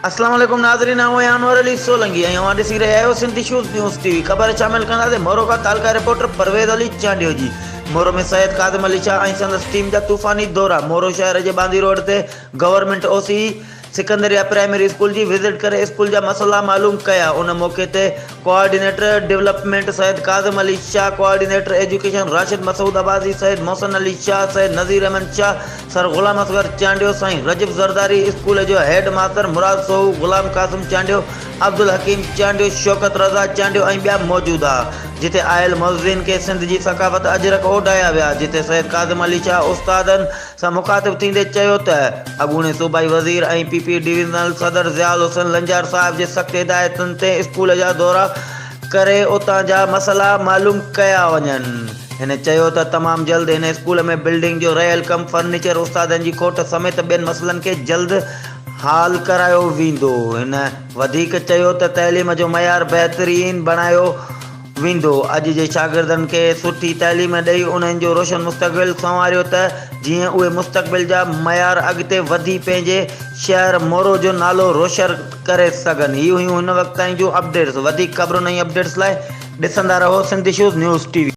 اسلام عليڪم ناظرين آئون آهيان انور علي سولنگي ۽ اوهان ڏسي رهيا آهيو Sindh issues news T V خبر شامل ڪنداسين مورو کان تعلقه رپورٽر پرويز علي چانڊيو جي مورو ۾ سيد ڪاظم علي شاهه ۽ سندس ٽيم جا طوفاني دورا مورو شهر جي ٻانڌي روڊ تي government O C Sikandaria primary school جي وزٽ ڪري اسڪول جا مسئلا معلوم ڪيا ان موقعي تي coordinator development Syed Kazim Ali Shah, coordinator education Rashid Masood Abbasi, Syed Mohsin Ali Shah, Syed Nazir Ahmed Shah, sir Ghulam Asghar Chandio, Sain Rajab Zardari, school جو head master مراد سوهو، غلام قاسم چانڊيو، عبدالحڪيم چانڊيو، شوڪت رضا چانڊيو ۽ ٻيا موجود ها، جتي آيل معززين کي سنڌ جي ثقافت اجرڪ اوڍايا ويا، جتي سيد ڪاظم علي شاهه استادن سان مخاطب ٿيندي چيو ته اڳوڻي صوبائي وزير ۽ پي پي ڊويزنل صدر ضياء الحسن لنجار صاحب جي سخت هدايتن تي اسڪول جا دورا ڪري اتان جا مسئلا معلوم ڪيا وڃن. هن چيو ته تمام جلد هن اسڪول ۾ بلڊنگ جو رهيل ڪم، فرنيچر، استادن جي کوٽ سميت ٻين مسئلن کي جلد حال ڪرايو ويندو. هن وڌيڪ چيو ته تعليم جو معيار بهترين بڻايو ويندو، اڄ جي شاگردن کي سٺي تعليم ڏئي انهن جو روشن مستقبل سنواريو ته جيئن اهي مستقبل جا معيار اڳتي وڌي پنهنجي شهر مورو جو نالو روشر ڪري سگهن. هي هيون هن وقت تائين جون اپڊيٽس وڌيڪ خبرن ۽ اپڊيٽس لاء ڏسندا رهو Sindh issues news T V.